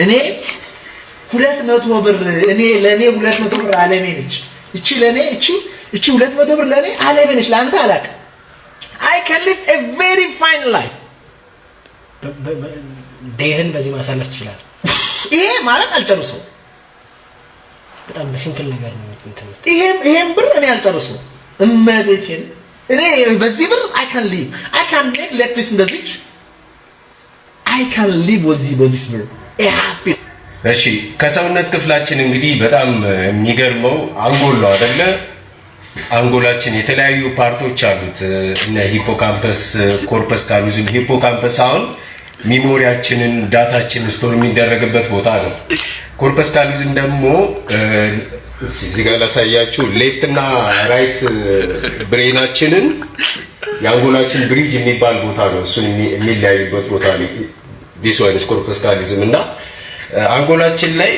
እኔ 200 ብር፣ እኔ ለእኔ 200 ብር አለሜ ነች። እቺ ለእኔ እቺ 200 ብር ለእኔ አለሜ ነች። ለአንተ አላውቅም። I can live a very fine life። Day ህን በዚህ ማሳለፍ ትችላለህ። ይሄ ማለት አልጨርሰውም። በጣም በ simple ነገር ነው እንትን ይሄን ብር እኔ አልጨርሰውም። እመቤቴን፣ እኔ በዚህ ብር I can live፣ I can make like this፣ እንደዚች I can live በዚህ ብር happy። እሺ፣ ከሰውነት ክፍላችን እንግዲህ በጣም የሚገርመው አንጎል ነው አይደለ? አንጎላችን የተለያዩ part ኦች አሉት። እነ hippocampus፣ corpus callosum። Hippocampus አሁን memory ያችንን data ችንን store የሚደረግበት ቦታ ነው። Corpus callosum ደግሞ እዚህ ጋር ላሳያችሁ፣ left እና right brain ኣችንን የአንጎላችን bridge የሚባል ቦታ ነው። እሱን የሚለያዩበት ቦታ ነው። This one is corpus callosum። እና አንጎላችን ላይ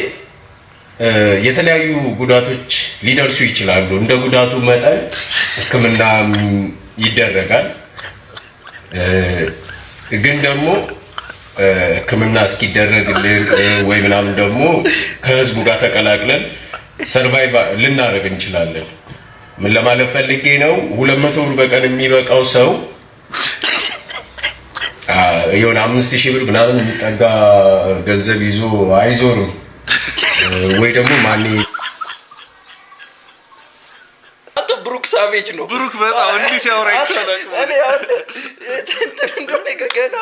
የተለያዩ ጉዳቶች ሊደርሱ ይችላሉ። እንደ ጉዳቱ መጠን ሕክምና ይደረጋል። ግን ደግሞ ሕክምና እስኪደረግልን ወይ ምናምን ደግሞ ከህዝቡ ጋር ተቀላቅለን survive ልናደርግ እንችላለን። ምን ለማለት ፈልጌ ነው? 200 ብር በቀን የሚበቃው ሰው የሆነ 5,000 ብር ምናምን የሚጠጋ ገንዘብ ይዞ አይዞርም። ወይ ደግሞ ማን አንተ ብሩክ savage ነው። ብሩክ በጣም እንዲህ ሲያወራ ይቻላል። እኔ አሁን እንትን እንደሆነ ገና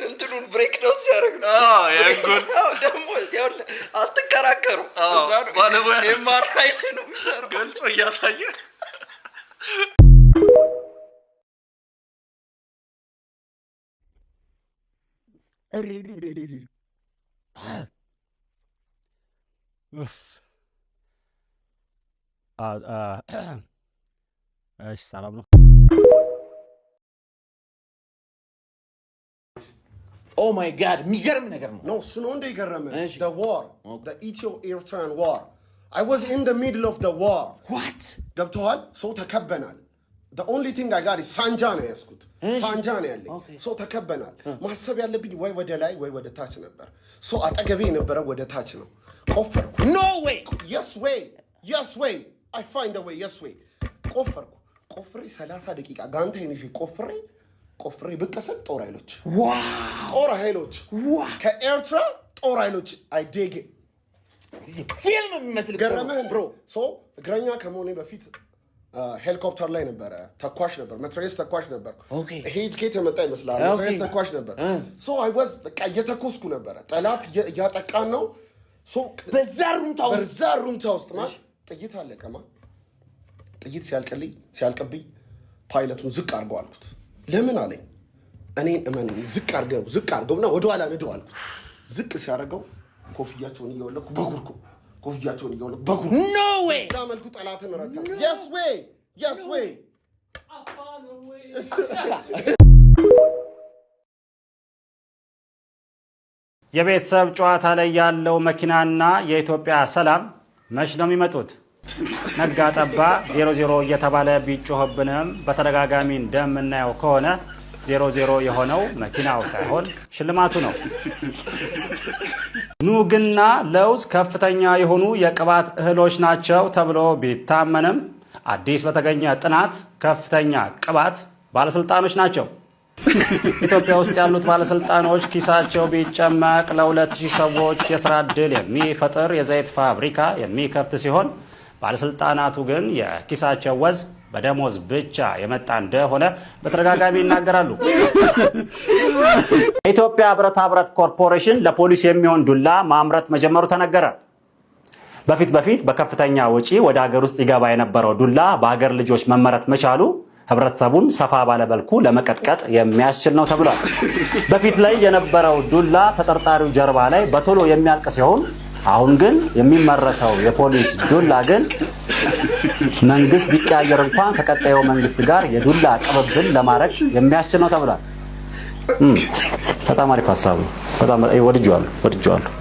እንትኑን break down ሲያደርግ ነው። የአንጎል አዎ፣ ደግሞ ይኸውልህ አትከራከሩ። እዛ ነው ባለሙያ ነው። MRI ላይ ነው የሚሰራው። ገልጾ እያሳየ። እሺ፣ ሰላም ነው። Oh my God፣ የሚገርም ነገር ነው። No, እሱ ነው እንደ የገረመ። The war, the Ethio-Eritrean war. I was in the middle of the war. What? ገብተዋል። So ተከበናል። The only thing I got is ሳንጃ ነው ያዝኩት። ሳንጃ ነው ያለኝ። So ተከበናል። ማሰብ ያለብኝ ወይ ወደ ላይ ወይ ወደ ታች ነበር። So አጠገቤ የነበረ ወደ ታች ነው። ቆፈርኩ። No way! Yes way, yes way. I find a way, yes way. ቆፈርኩ። ቆፍሬ 30 ደቂቃ ጋንታዬን ይዤ ቆፍሬ ቆፍሬ ብቅ ስል ጦር ኃይሎች፣ ጦር ኃይሎች ከኤርትራ፣ ጦር ኃይሎች። I dig ፊልም የሚመስል። ገረመህ bro። So እግረኛ ከመሆኔ በፊት ሄሊኮፕተር ላይ ነበረ፣ ተኳሽ ነበር፣ መትረየስ ተኳሽ ነበር። ይሄ ከየት የመጣ ይመስላል? መትረየስ ተኳሽ ነበር። So I was በቃ እየተኮስኩ ነበረ። ጠላት እያጠቃን ነው። So በዛ ሩምታ ውስጥ? በዛ ሩምታ ውስጥ ማ ጥይት አለቀማ። ጥይት ሲያልቅልኝ ሲያልቅብኝ ፓይለቱን ዝቅ አድርገው አልኩት። ለምን አለኝ። እኔን እመነኝ፣ ዝቅ አድርገው፣ ዝቅ አድርገውና ወደኋላ ንደው አልኩት። ዝቅ ሲያደርገው ኮፍያቸውን እያወለኩ በኩርኩ፣ ኮፍያቸውን እያወለኩ በኩርኩ። No way! በዛ መልኩ ጠላትን ረታ። Yes way, yes way። የቤተሰብ ጨዋታ ላይ ያለው መኪናና የኢትዮጵያ ሰላም መች ነው የሚመጡት? ነጋ ጠባ 0-0 እየተባለ ቢጮህብንም በተደጋጋሚ እንደምናየው ከሆነ 0-0 የሆነው መኪናው ሳይሆን ሽልማቱ ነው። ኑግና ለውዝ ከፍተኛ የሆኑ የቅባት እህሎች ናቸው ተብሎ ቢታመንም አዲስ በተገኘ ጥናት ከፍተኛ ቅባት ባለስልጣኖች ናቸው። ኢትዮጵያ ውስጥ ያሉት ባለስልጣኖች ኪሳቸው ቢጨመቅ ለ2,000 ሰዎች የስራ ዕድል የሚፈጥር የዘይት ፋብሪካ የሚከፍት ሲሆን ባለስልጣናቱ ግን የኪሳቸው ወዝ በደሞዝ ብቻ የመጣ እንደሆነ በተደጋጋሚ ይናገራሉ። የኢትዮጵያ ብረታ ብረት ኮርፖሬሽን ለፖሊስ የሚሆን ዱላ ማምረት መጀመሩ ተነገረ። በፊት በፊት በከፍተኛ ወጪ ወደ ሀገር ውስጥ ይገባ የነበረው ዱላ በሀገር ልጆች መመረት መቻሉ ህብረተሰቡን ሰፋ ባለ መልኩ ለመቀጥቀጥ የሚያስችል ነው ተብሏል። በፊት ላይ የነበረው ዱላ ተጠርጣሪው ጀርባ ላይ በቶሎ የሚያልቅ ሲሆን አሁን ግን የሚመረተው የፖሊስ ዱላ ግን መንግስት ቢቀያየር እንኳን ከቀጣዩ መንግስት ጋር የዱላ ቅብብል ለማድረግ የሚያስችል ነው ተብሏል። በጣም አሪፍ ሀሳብ ነው። በጣም ወድጄዋለሁ፣ ወድጄዋለሁ።